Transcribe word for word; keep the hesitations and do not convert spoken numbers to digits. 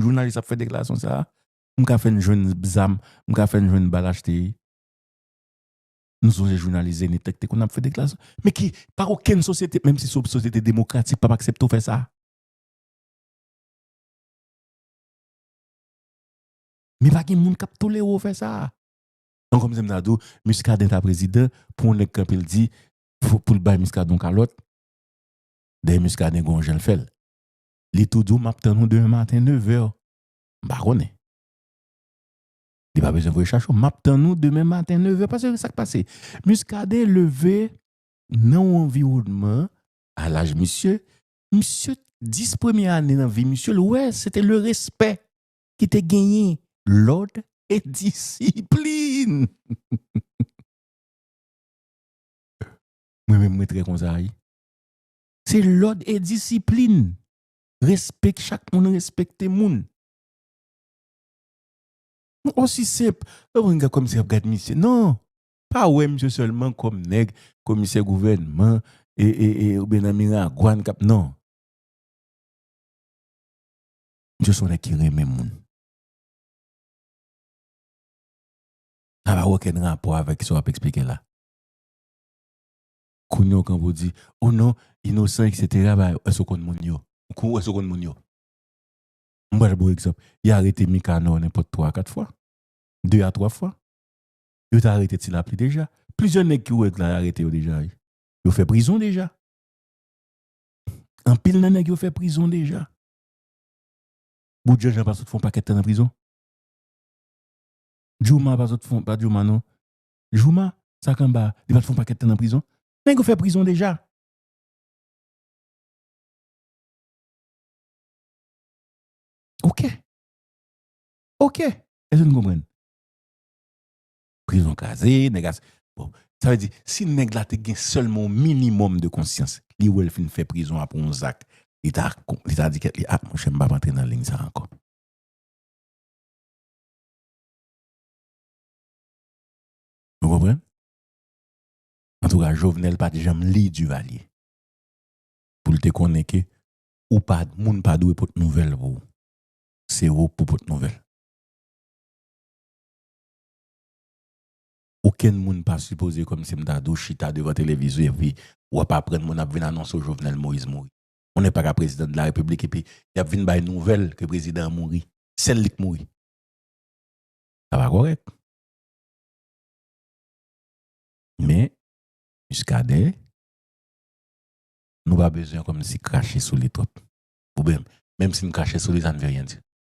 Jounalis ap fè deklarasyon sa a, m ka fè n jwenn zam, m ka fè n jwenn bal achte. Nou sonje jounalis Zenith te konn ap fè deklarasyon. Men ki, pa okenn sosyete, menm si se yon sosyete demokratik, p ap aksepte w fè sa. Men pa gen moun k ap tolere w fè sa. Donk, kòmsi m ta di w, Muscadin ta prezidan, pou yon nèg kanpe l di, pou, pou l bay Muscadin yon kalòt, dèyè Muscadin gen yon jan l fè l. Li tou di w, "M ap tann ou demen maten nevè." M pa konnen. Li pa bezwen voye chache w. "M ap tann ou demen maten nevè." Paske sa k pase? Muscadin leve nan yon anviwònman, a laj misye, misye, dis premye ane nan vi misye, l wè, se te le respè ki te genyen, lòd e disiplin. Mwen menm, mwen trè konsa, wi. Se lòd e disiplin. Respè, chak moun respekte moun. Osi senp. Ou pa gad kòmsi y ap gad misye. Non. Pa wè misye sèlman kòm nèg, komisè gouvènman, e, e, e, oubyen nan Miragwàn k ap, non. Misye se yon nèg ki renmen moun. Sa pa gen okenn rapò avèk sa w ap eksplike la. Kounye a w kanpe w di, "O non, inosan, etsetera" ba, èske w konn moun yo? Ou ko-, èske w konn moun yo? M pral ba w egzanp. Y arete Mikanò nenpòt twa, kat fwa. De a twa fwa. Yo te arete Ti Lapli deja. Plizyè nèg ki ou wè la, y arete yo deja, wi. Yo fè prizon deja. Anpil nan nèg yo fè prizon deja. Bout Janjan pa sot fè yon pakèt tan nan prizon. Jouma pa sot fè, pa Jouma non. Jouma, sa k anba, li pa t fè yon pakèt tan nan prizon. Nèg yo fè prizon deja. Ok. Ok. Èske n konprann? Prizon kraze, nèg a, bon, sa vle di, si nèg la te gen sèlman yon minimòm de konsyans, li wè l fin fè prizon apre yon zak, li ta, li ta di kèt li, "Ah, monchè, m p ap antre nan liy sa ankò." Ou konprann? Antouka, Jovenel pa t janm li Duvalier. Pou l te konnen ke ou pa, moun pa dwe pot nouvèl pou ou. Se ou pou pot nouvèl. Okenn moun pa sipoze, kòmsi m ta di w, chita devan televizyon epi w ap aprann moun ap vin anonse w Jovenel Moïse mouri. Yon nèg pa ka prezidan de la repiblik epi y ap vin bay nouvèl ke prezidan an mouri. Sèl li k mouri. Sa pa kòrèk. Men, Muscadin, nou pa bezwen kòmsi krache sou li twòp. Oubyen, menm si n krache sou li, ça ne veut rien dire.